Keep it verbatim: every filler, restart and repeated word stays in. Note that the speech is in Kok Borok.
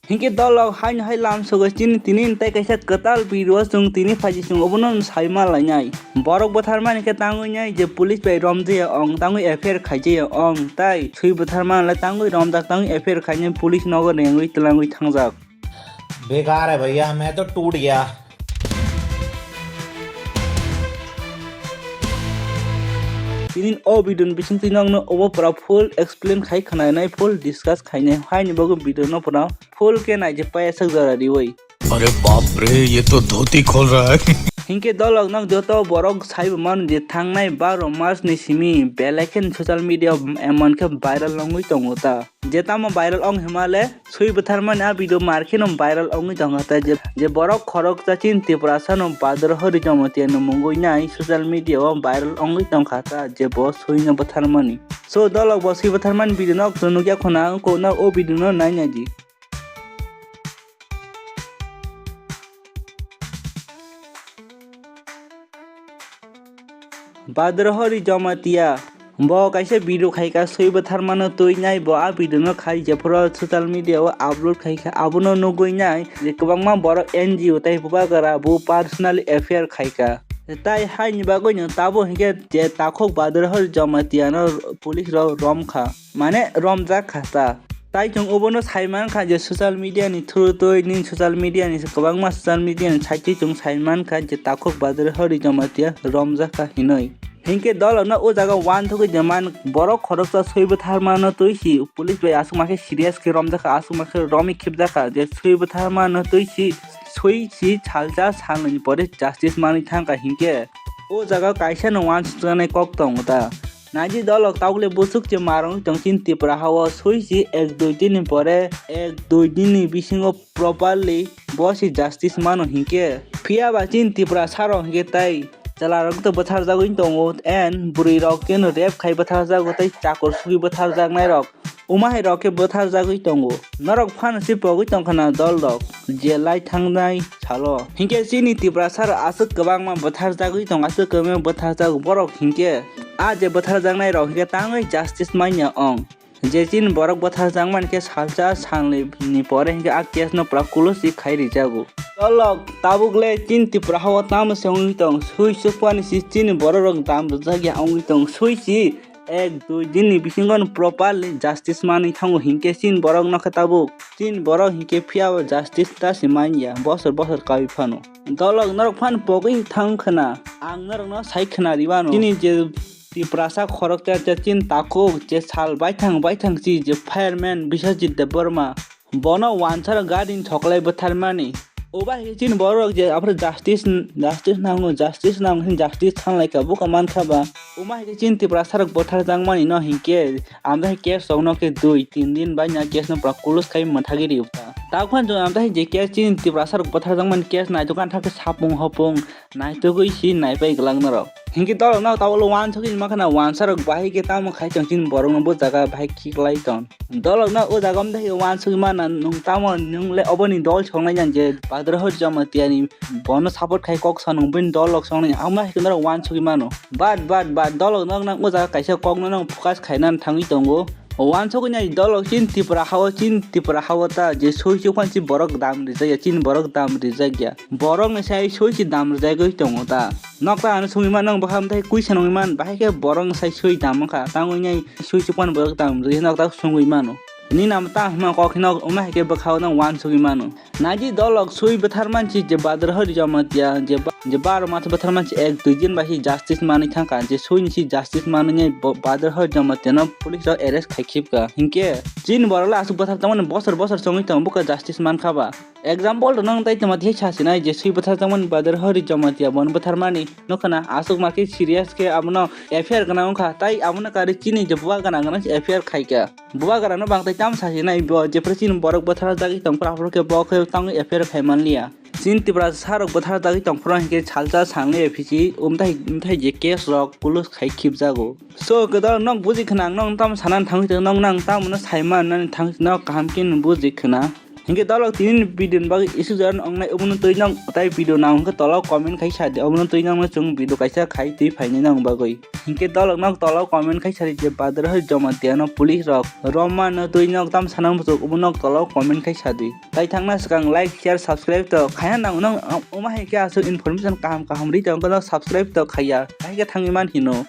Hinkhe dolok haino hai lam sogwi chini tini tei kaisa kwtal video chwng tini phaiji chwng obono sai ma lainai. Borok bwtharmani khe tangwi nai je police bai romjaya ong tangwi F I R khaijaya ong tai swi bwtharmani le tangwi romjak tangwi F I R khainai police nogo rengwi twlangwi thangjak. बेकार है भैया, मैं तो टूट गया। Tini o video ni bisingtwi nokno obo pura full explain khai khwnanai, full discuss khainai, haini bagwi video no pura full khe naijak pai aswk jora riwi. अरे बाप रे, ये तो धोती खोल रहा है। Hinkhe dolok nok joto borok saibo mano je thangnai baro March ni simi belai khe social media emon khe viral wngwi tongo ta. Je tamo viral wng hima le swi bwtharmani a video mar kheno viral wngwi tongkha ta je, je borok khoroksa chini Tiprasa no Badra Hari Jamatia no mungwi nai social media o viral wngwi tongkha ta je bo swi no bwtharmani. So dolok bo swi bwtharmani video nok chwng nukya khuna wngkuk nok o video no nai naidi. Badra Hari Jamatia bo kaisa video khaikha swi bwtharmano twi nai bo a video no khai jephuru social media o upload khaikha abono nugwi nai je kwbangma borok N G O tei bubagra bo personally F I R khaikha tai haini bagwi no tabuk hinkhe je takhuk Badra Hari Jamatia no police rok romkha. Mane romjak kha ta. Tai chwng obono sai mankha je social media ni through twi nini social media ni kwbangma social media ni site chwng sai mankha je takhuk Badra Hari Jamatia romjak kha hinwi. Hinkhe dolokno o jaga uansugwi je man borok khoroksa swi bwtharmano twi si police bai aswk ma khe serious khe romjak kha aswk ma khe romwi khibjak kha je swi bwtharmano twi si swi si salsa salnwini pore justice manwi thangkha hinkhe o jaga kaisa no uansukjaknai kok tongo ta. Naidi dolok tabukle bwswk se marwngwi tong chini Tripura hao swi si ek dui din ni pore ek dui din ni bisingo properly bo se justice mano hinkhe. Phiya ba chini Tripura saro hinkhe tai chwla rok to bwtharjagwi tongo and bwrwi rok keno rape khai bwtharjago tei chakur sugwi bwtharjaknai rok. Umahai rok khe bwtharjagwi tongo. Norok phano se pogwi tongkha na dol rok je lai thangnai salo. Hinkhe chini Tiprasa rok aswk kwbangma bwtharjagwi tongo, aswk kwbangma bwtharjago borok hinkhe. A je bwtharjaknai rok hinkhe tangwi justice manya ong. Je chini borok bwtharjakmani khe salsa salni ni pore hinkhe a case no pura close khai rijago. Dol rok tabuk le chini Tripura hao tamo se wngwi tong, sui sukmani si chini borok rok dam rwjak ya wngwi tong, sui si. Ek dui din ni bisingo no properly justice manwi thango hinkhe chini borok no khe tabuk. Chini borok hinkhe phiya bo justice ta se manya bosor bosor kaui phano. Dolok norok phano pogwi thang khna. Ang norok no sai khna ribano. Chini je Tiprasa khorok cha cha chini takhuk je sal baithang baithang si je fireman Biswajit Debbarma. Bono wansaro gadini thoklai bwtharmani. Oba hai khe chini borok je aphuru justice, justice nango, justice nango hwnwi justice thanglai kha, buka man kha ba. Omo hai khe chini Tiprasa rok bwtharjakmani no hinkhe, amtwi hai case rok no khe dui tin din bai no case no pura close khai mwthagwi rio ta. Tabuk phano chwng amtwi hai je case chini Tiprasa rok bwtharjakmani case naitugwi thang khe sapung hopung naitugwi si naipai glak norok. Hinkhe dolok no tabuk uansugwi ma khna wansarok bahai khe tamo khai tong chini borok no bo jaga bahai khiklai tong. Dolok no o jaga amtwi hai uansugwi mana nwng tamo nwng le oboni dol songnai yang je Badra Hari Jamatia ni bono support khai kok sanw bini dol rok songnai amo hai khe norok uansugwi mano. But, but, but dolok no nang o jaga kaisa kok no nang focus khaina thangwi tongo. Wansugwi nai dolok chini Tripura hao, chini Tripura hao ta je soi sukhan si borok dam rijak ya, chini borok dam rijak ya. Borok ni sai soi si dam rijagwi tongo ta. Nok ta ano sungwi mano, bwkha mwtai kuisa nungwi man, bahai khe borok ni sai soi dam wngkha. Tangwi nai soi sukhan borok dam rijak nok ta sungwi mano. Nini nam ta hima kok hino, wngma hai khe bwkha o nang wansugwi mano. Naidi dolok sui bwthar mansi je Badr Hari Jamatia je ba-, je baro matha bwthar mansi ek dui din bai si justice manwi thangkha, je sui ni si justice manwi nai bo-, Badr Hari Jamatia no police rok arrest khai khibka. Hinkhe chini borok le aswk bwthar tongmani bosor bosor chongwi tongo, bwkha justice mankha ba. Example rok nang tai tongma thik sasinai je sui bwthar tongmani Badr Hari Jamatia bono bwthar mani nukha na, aswk ma khe serious khe abono F I R gwnang wngkha, tai abono karwi chini je bubagra gwnang gwnang se F I R khaikha. Bubagra no bang tai tamo sasinai bo, jephru chini borok bwthar jagwi tongphuru aphuru khe bo khe tangwi F I R khai manliya. Chini Tiprasa rok bwthar jagwi tongphuru hinkhe salsa salnwi F I C umthai umthai je case rok police khai khibjago. So kwtal nok buji khna, ang nokno tamo sanani thangwi tong, nok nang tamo no sai mannani thangwi tong, nok kaham khe no buji khna. Hinkhe dolok tini ni video ni bagwi isuk jora wngnai, obono twi nok tai video nang hinkhe tolao comment khai sa di, obono twi nok no chwng video kaisa khai twi phainai nang bagwi. Hinkhe dolok nok tolao comment khai sa di je Badrahari Jamatia no police rok romma no twi nok tam sanang bwswk, obo nok tolao comment khai sa di. Tai thangna swkang like, share, subscribe to khaina nang nang, omo hai khe aswk information kaham kaham ri tong kono subscribe to khaiya, hai khe thangwi man hino.